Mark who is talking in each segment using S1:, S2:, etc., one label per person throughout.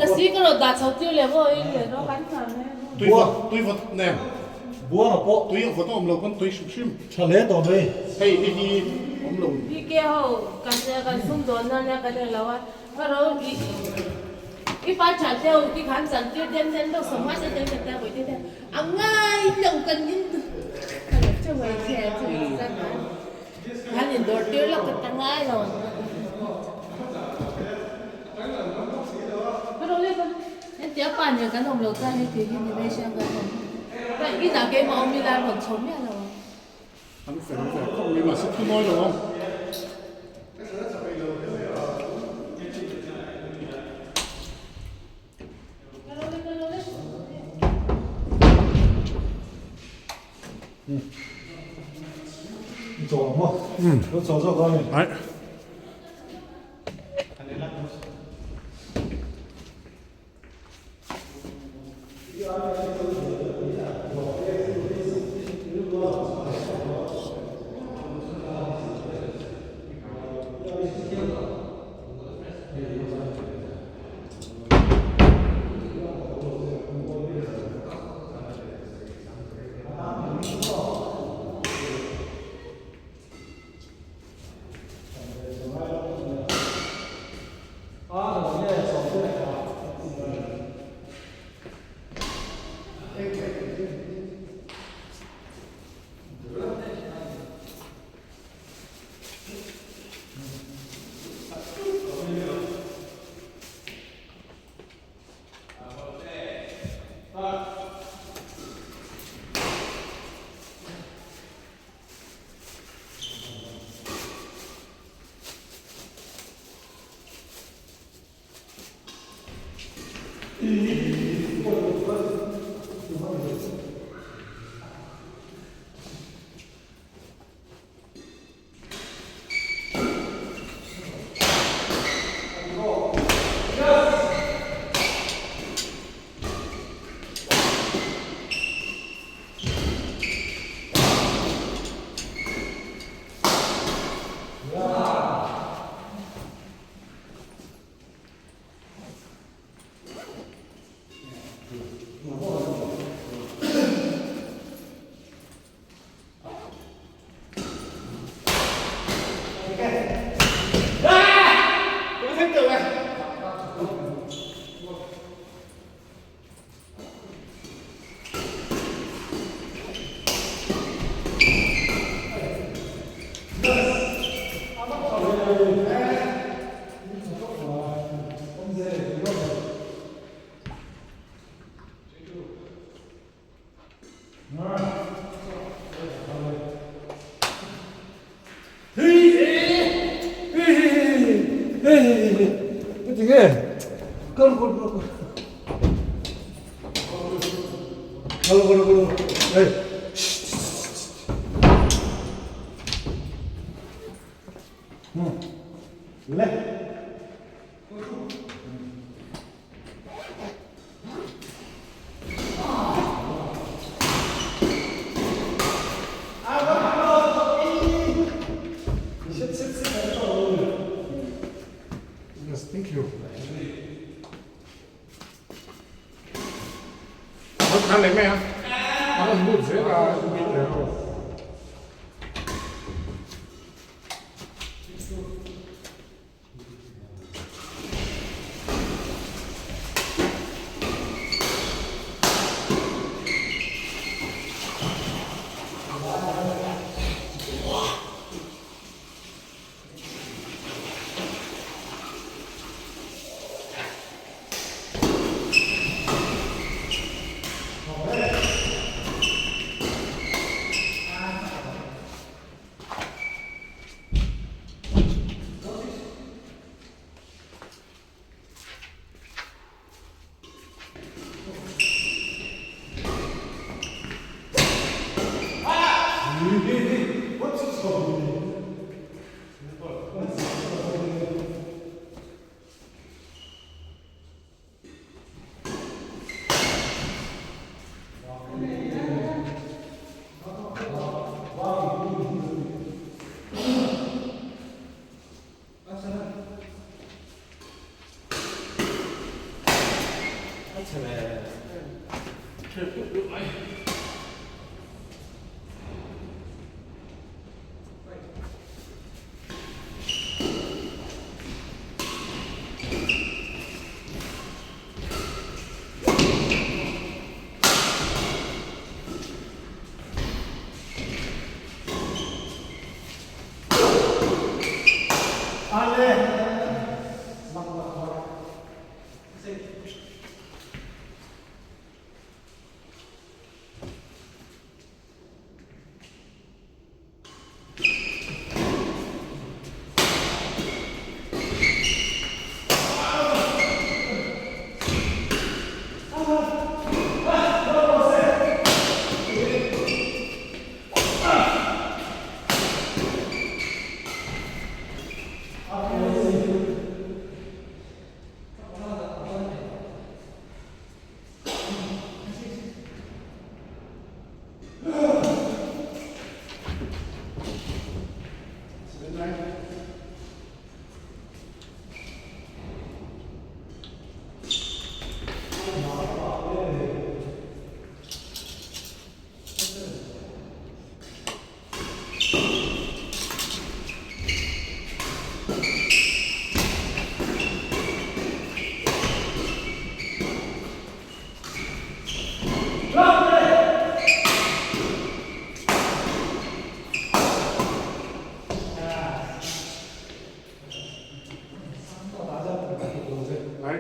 S1: Lasi ka rawn dah chho tir leh maw i leh rawh kan hnar mai
S2: Tui vawt tui vawt nem
S3: Buanga pawh
S2: tui vawt a awm lo pawn tui hrim hrim.
S3: Tha hle tawh mai.
S2: Hei hei hi awm lo.
S1: PK ho kan kan sum dawn na nia kan eng lo a ka ro i i pa tha teu ti khan chan tir den den deuh sawm ngai den den ta vawi te te a ngai lo kan in ka lo che mai che che khan khan in dawr tir lawk ka ta ngai lo. Ka ro le ka Hetia pa nen kan awm lo chuan heti hi ni mai sia kan awm. Ka inah keimah awm ila rawn chho miah lo ang.
S2: An fel ve khawp mai mahse thu nawi lo ang.
S3: Chaw ang maw? Lo chaw zawk ang.
S2: Ai. Yes, thank you. An leh mai a, an rawn lut zel a, meter ho.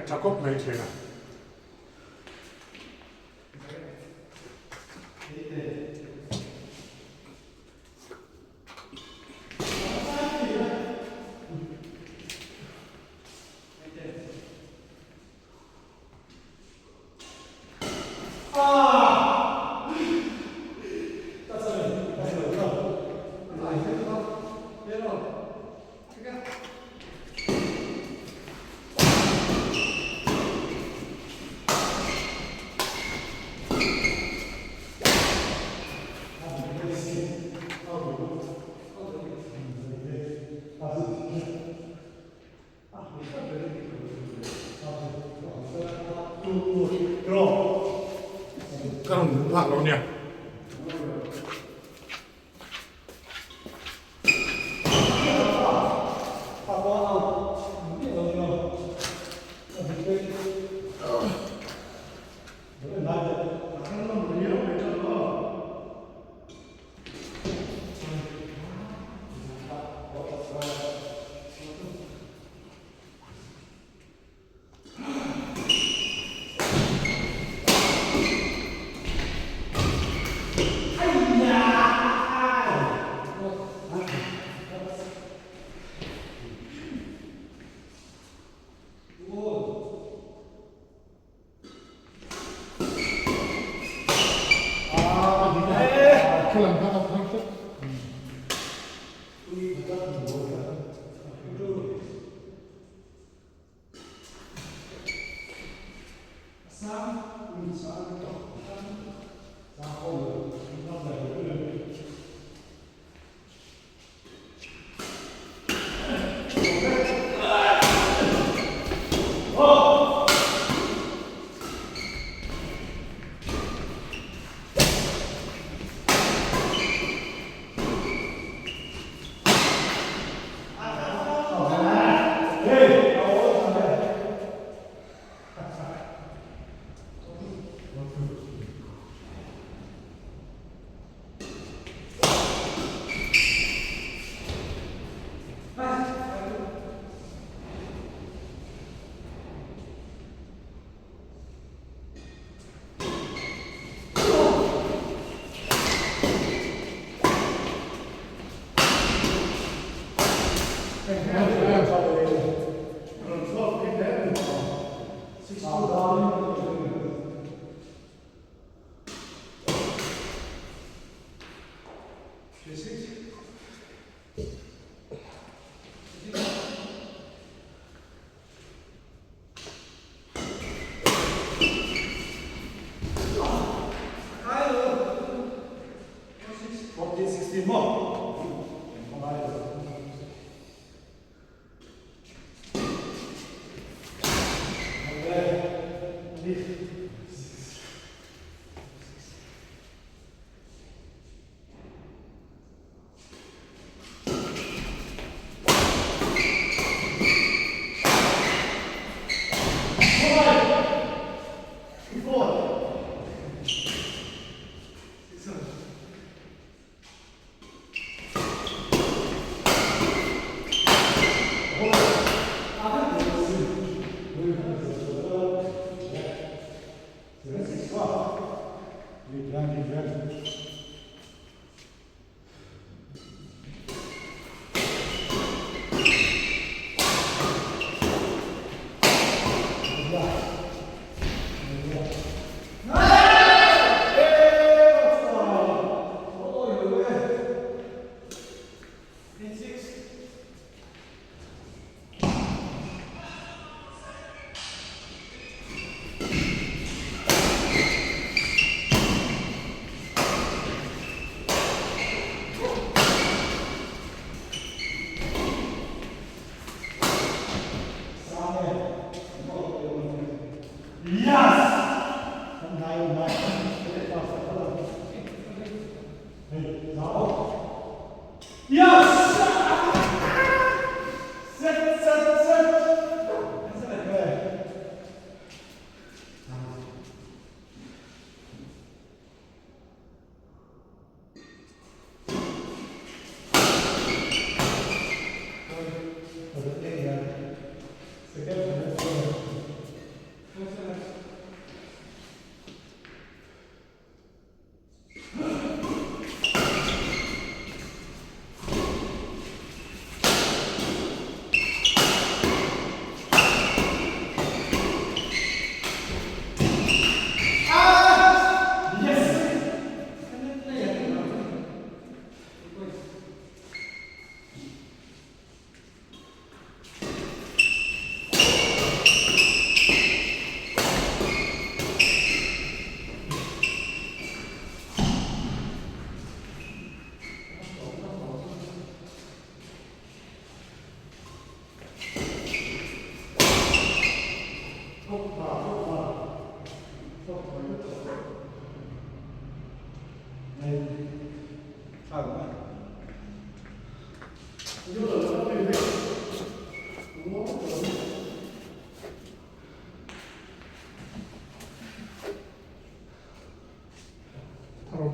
S2: tha khawp mai thin a. Ka rawn hmu phak lo nia. Thar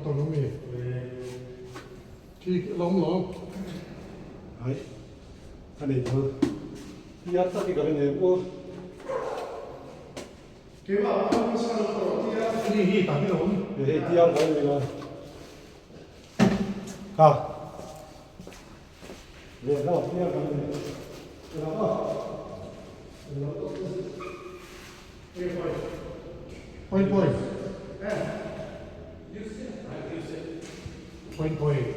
S2: tawh lo mi? Khi lawm lo.
S3: Ai, a nei thar. Tia tak i ka ring em aw.
S2: Keimah pawh ka sa lo tawh tia. Khi hi tak hi lawm.
S3: Hei tia ka nei a. Kha. Ve lo tia ka nei. Ela aw.
S2: Point point. Point point.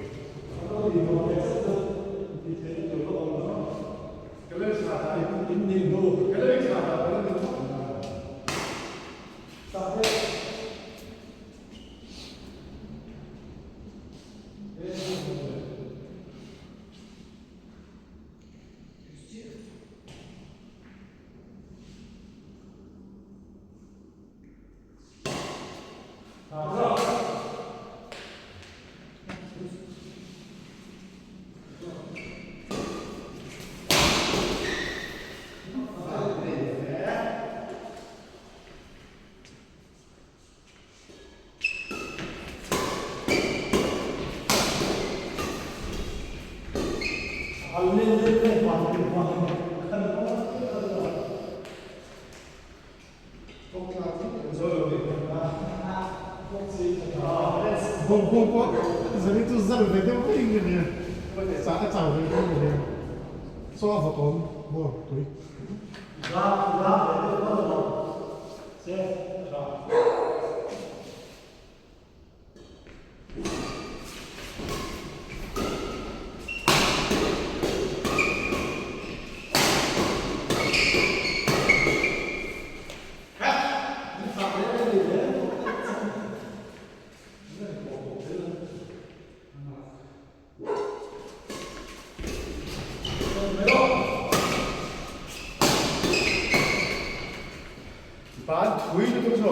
S2: Bawng pawh zan hi chu zal ve deuh mai in ka nia a chau ve deuh ka nia chaw a vawt awm maw tui. Ban thui lutuk chu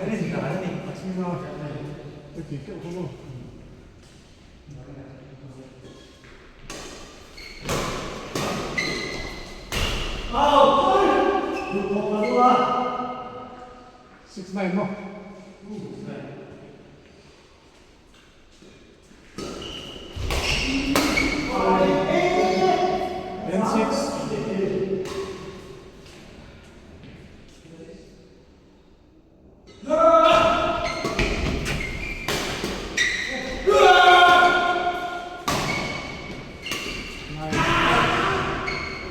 S2: A chhing a, ka tih keuh kha maw. 69 maw? 10 6.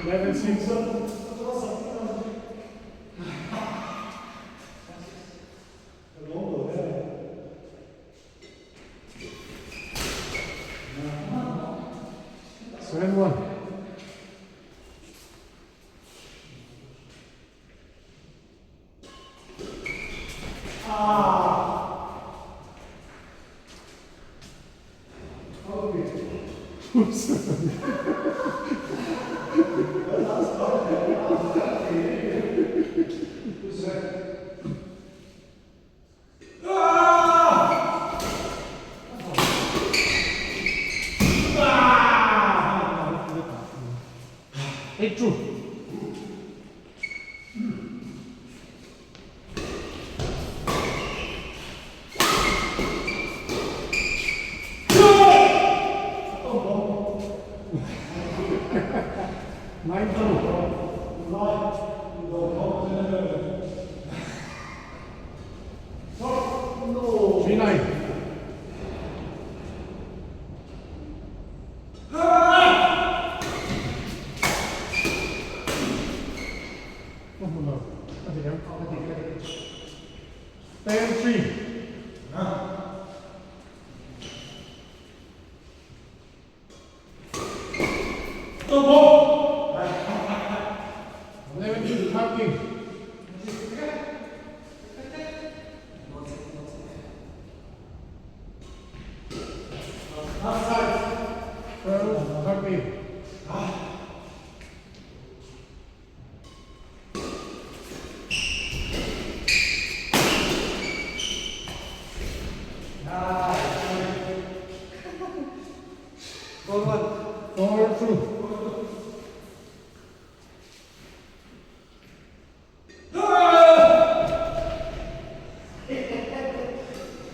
S2: 11 6. 7 1. 8 2. 9 2. 3 9. Oh no, I think I'm 10 3. 11 2 parking. 12 13. 4 2.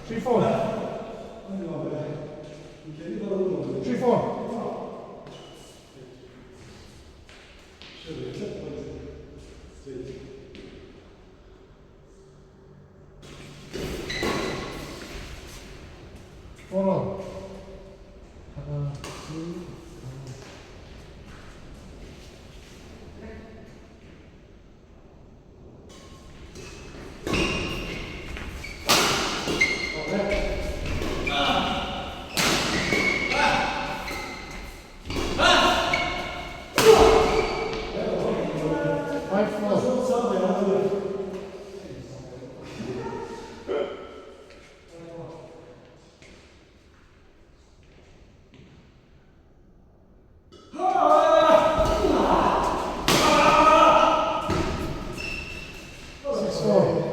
S2: 3 4. 3 4. 4 all. 하나, 둘, 5 4. 6 4.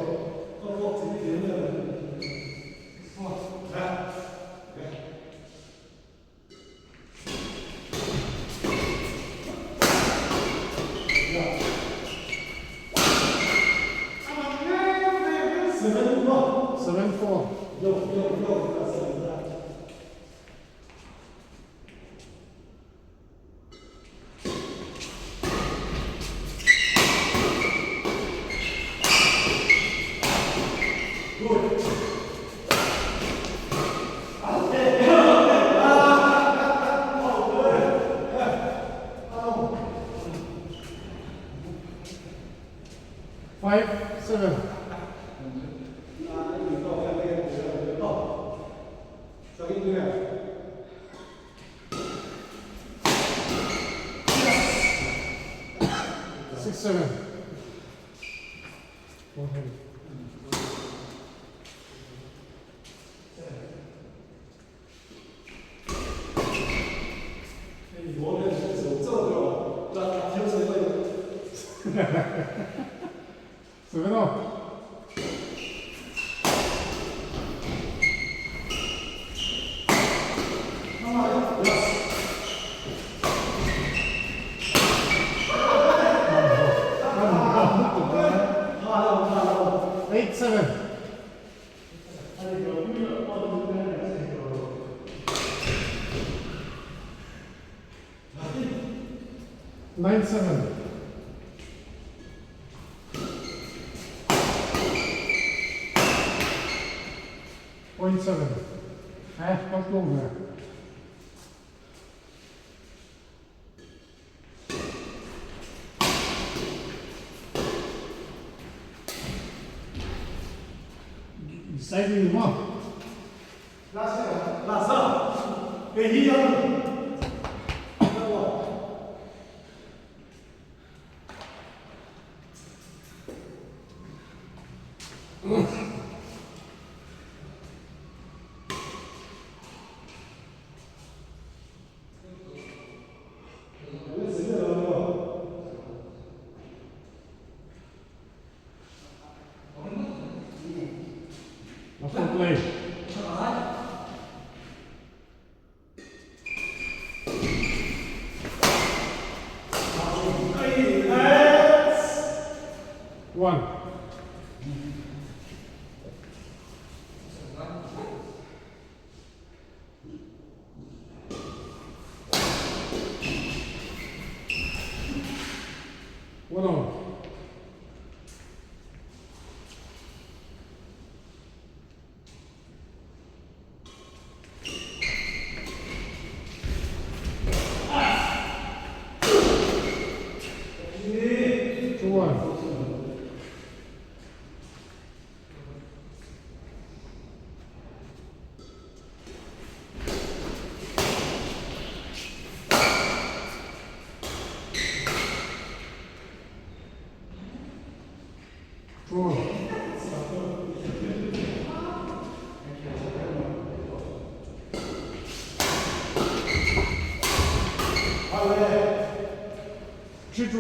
S2: 7 4. 5 7. 6 7. 400. 7 all. 7. 9 7. Point 7. Eh, kal tlung ve. Exciting maw? Last one play. One. One on. 2-1. 2-1. 3-2.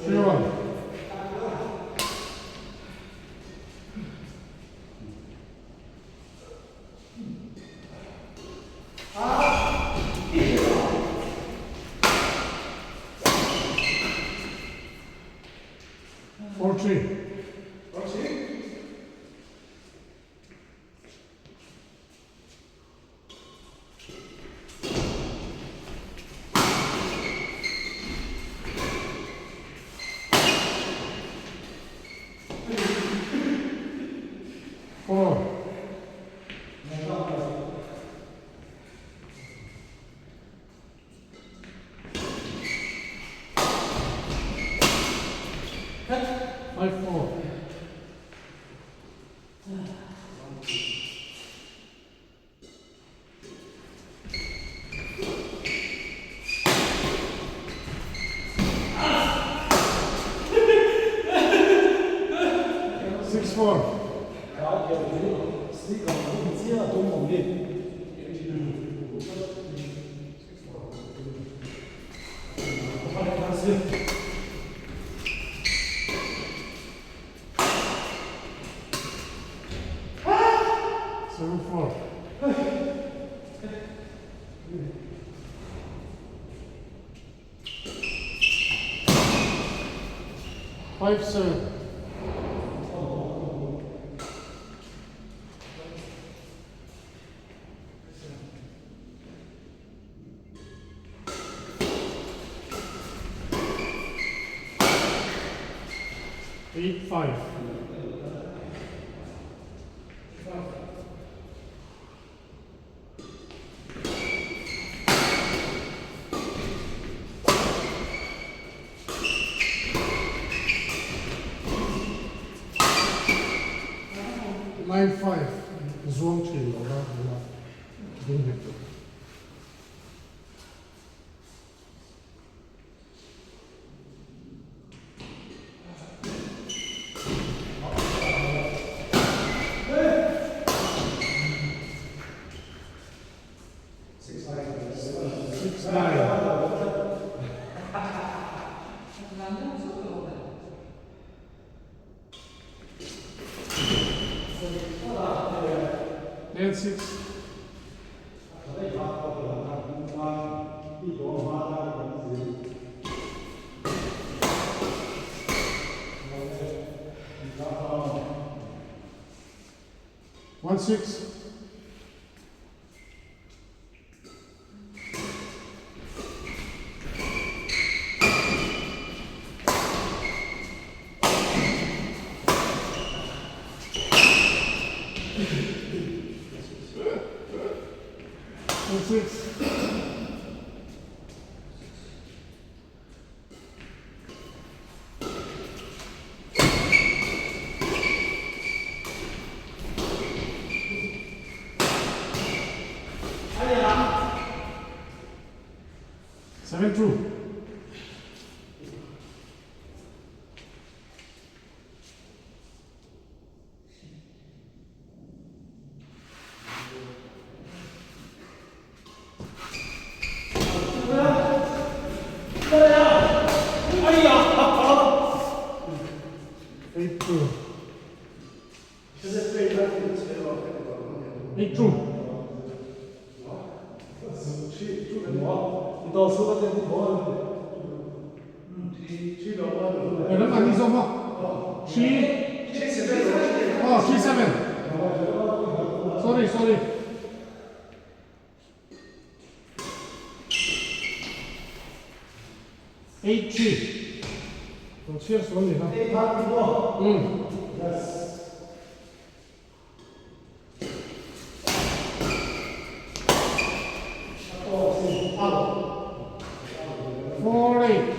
S2: 3-1. 4-3. 4. 5-4. 6-4. 7-4. 5-7. 8-5. 9-5. Zuang thin lo va la ding nghet tawh. 6-9. 10 6. 1 6. 2 6. 7 2. 8 2. 8 2. 有人满意说吗？七，哦，7 7. Sorry, sorry. 8 3. 我切手里了。嗯。 4 8.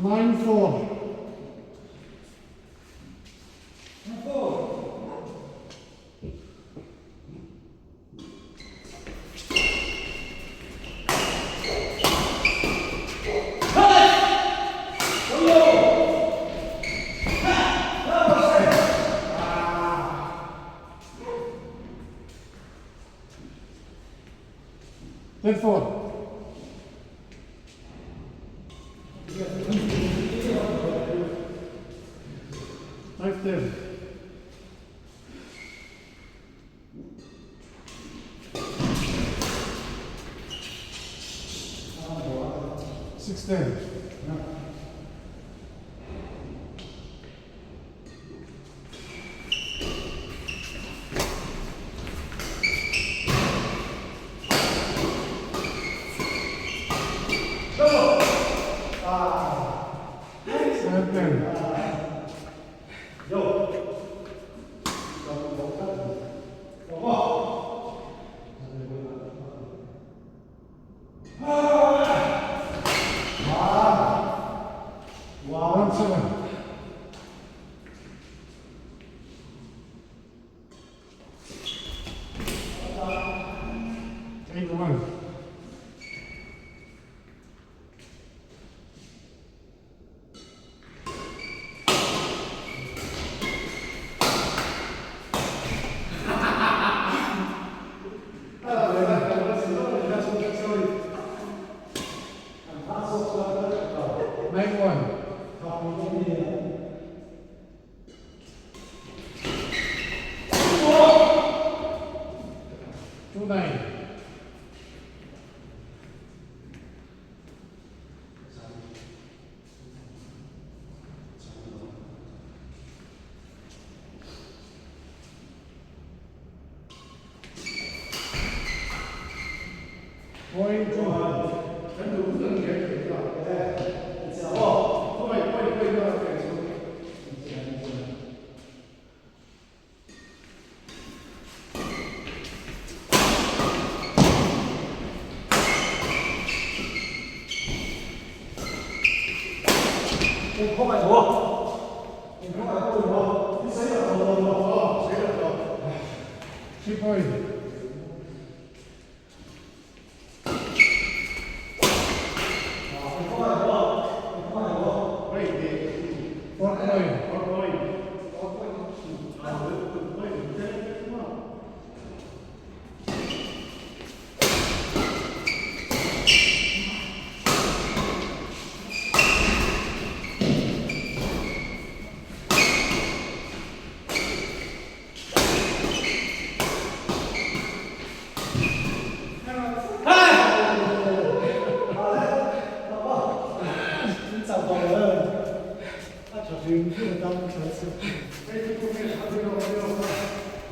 S2: 9 4. 10 4. 5 10. 6 10. 7 10. 1 7. 8 1. 9 1. 2 9. 4 8 2. 3 point.